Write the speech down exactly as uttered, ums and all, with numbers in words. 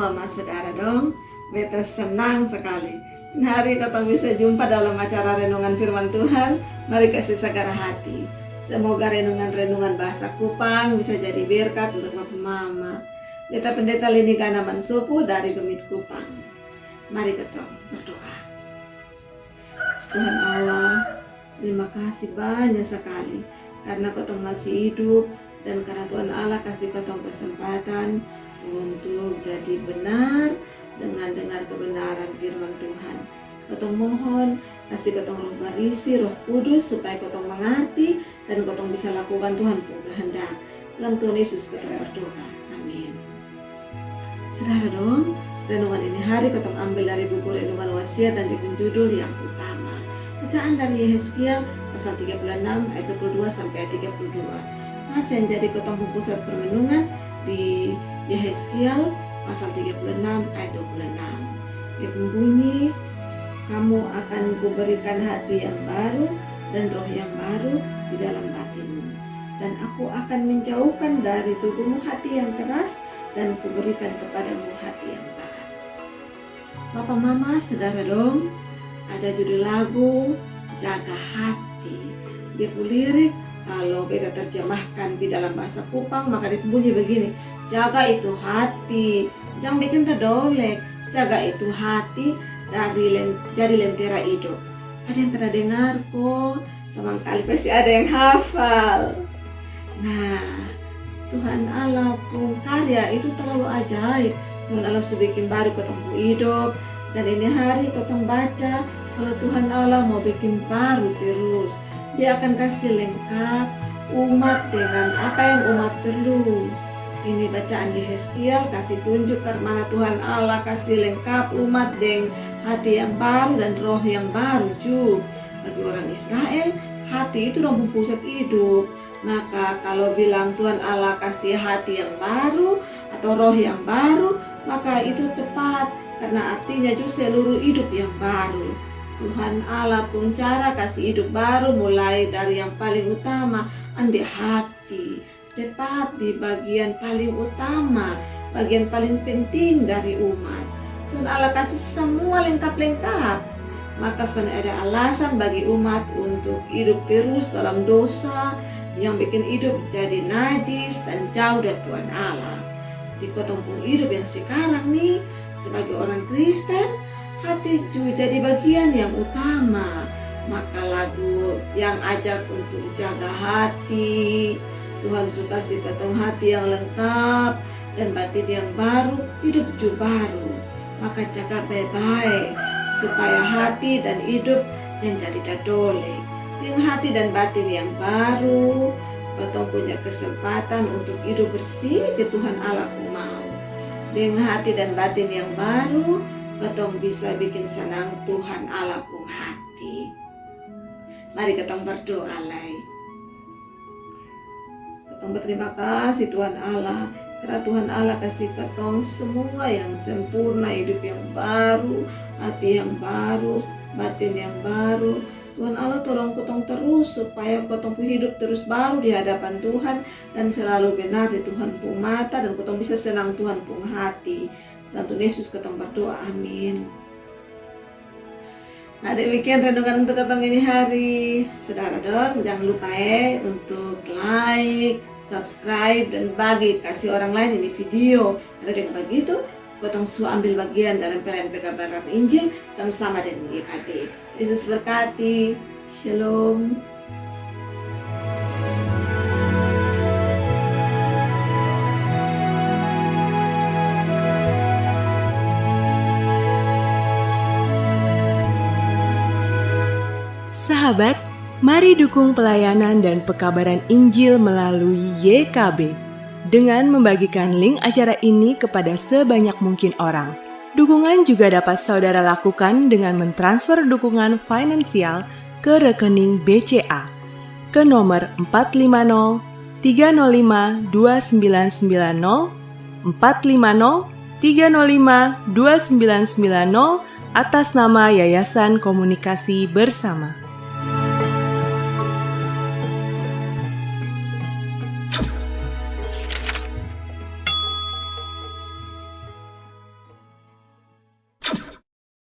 Mama, saudara dong, beta senang sekali. Hari kotong bisa jumpa dalam acara renungan firman Tuhan. Mari kasi sagar hati. Semoga renungan-renungan bahasa Kupang bisa jadi berkat untuk papa mama. Beta Pendeta Lini Gana Mansupu dari Gemit Kupang. Mari kotong berdoa. Tuhan Allah, terima kasih banyak sekali karena kotong masih hidup dan karena Tuhan Allah kasih kotong kesempatan untuk jadi benar dengan dengar kebenaran firman Tuhan. Kotong mohon kasih kotong Roh Barisi, Roh Kudus, supaya kotong mengerti dan kotong bisa lakukan Tuhan pun kehendak. Dalam Tuhan Yesus kotong berdoa. Amin. Saudara dong, renungan ini hari kotong ambil dari buku renungan Wasiat dan dia pun judul yang utama. Bacaan dari Yehezkiel pasal tiga puluh enam ayat dua puluh dua sampai ayat tiga puluh dua. Mas yang jadi kotong pung pusat permenungan di Yehezkiel pasal tiga puluh enam ayat dua puluh enam. Dia pun bunyi, kamu akan kuberikan hati yang baru dan roh yang baru di dalam batinmu. Dan aku akan menjauhkan dari tubuhmu hati yang keras dan kuberikan kepadamu hati yang taat. Papa mama saudara dong, ada judul lagu Jaga Hati. Dia pun lirik kalau beta terjemahkan di dalam bahasa Kupang maka dia bunyi begini, jaga itu hati, jangan bikin dadolek, jaga itu hati dari len, jadi lentera hidup. Ada yang pernah dengar ko? Tamang kali pasti ada yang hafal. Nah, Tuhan Allah pung karya itu terlalu ajaib. Tuhan Allah su bikin baru kotong pung hidup. Dan ini hari kotong baca kalau Tuhan Allah mau bikin baru terus. Dia akan kasih lengkap umat dengan apa yang umat perlu. Ini bacaan Yehezkiel kasih tunjuk karmana Tuhan Allah kasih lengkap umat deng hati yang baru dan roh yang baru ju. Bagi orang Israel, hati itu dong pung pusat hidup. Maka kalau bilang Tuhan Allah kasih hati yang baru atau roh yang baru, maka itu tepat karena artinya ju seluruh hidup yang baru. Tuhan Allah pun cara kasih hidup baru mulai dari yang paling utama, ande hati. Tepat di bagian paling utama, bagian paling penting dari umat. Tuhan Allah kasih semua lengkap-lengkap. Maka son ada alasan bagi umat untuk hidup terus dalam dosa yang bikin hidup jadi najis dan jauh dari Tuhan Allah. Di kotong pung hidup yang sekarang nih, sebagai orang Kristen, hati ju jadi bagian yang utama. Maka lagu yang ajak untuk jaga hati, Tuhan su kasi katong hati yang lengkap dan batin yang baru, hidup ju baru. Maka jaga bae-bae supaya hati dan hidup jang jadi dadolek. Deng hati dan batin yang baru, katong punya kesempatan untuk hidup bersih ke Tuhan Allah pung mau. Deng hati dan batin yang baru, katong bisa bikin sanang Tuhan Allah pung hati. Mari katong berdoa lai. Katong berterima kasih Tuhan Allah, karena Tuhan Allah kasih katong semua yang sempurna, hidup yang baru, hati yang baru, batin yang baru. Tuhan Allah tolong katong terus supaya katong pung hidup terus baru di hadapan Tuhan dan selalu benar di Tuhan pung mata dan katong bisa senang Tuhan pung hati. Dalam Tuhan Yesus katong berdoa, amin. Nah, demikian renungan untuk katong ini hari. Saudara dong, jangan lupa eh untuk like, subscribe, dan bagi kasih orang lain ini video. Karena dengan begitu, katong su ambil bagian dalam pelayanan pekabaran Injil sama-sama dengan Y K B. Yesus berkati. Shalom. Sahabat, mari dukung pelayanan dan pekabaran Injil melalui Y K B dengan membagikan link acara ini kepada sebanyak mungkin orang. Dukungan juga dapat saudara lakukan dengan mentransfer dukungan finansial ke rekening B C A ke nomor empat lima nol tiga nol lima dua sembilan sembilan nol, empat lima nol tiga nol lima dua sembilan sembilan nol, atas nama Yayasan Komunikasi Bersama.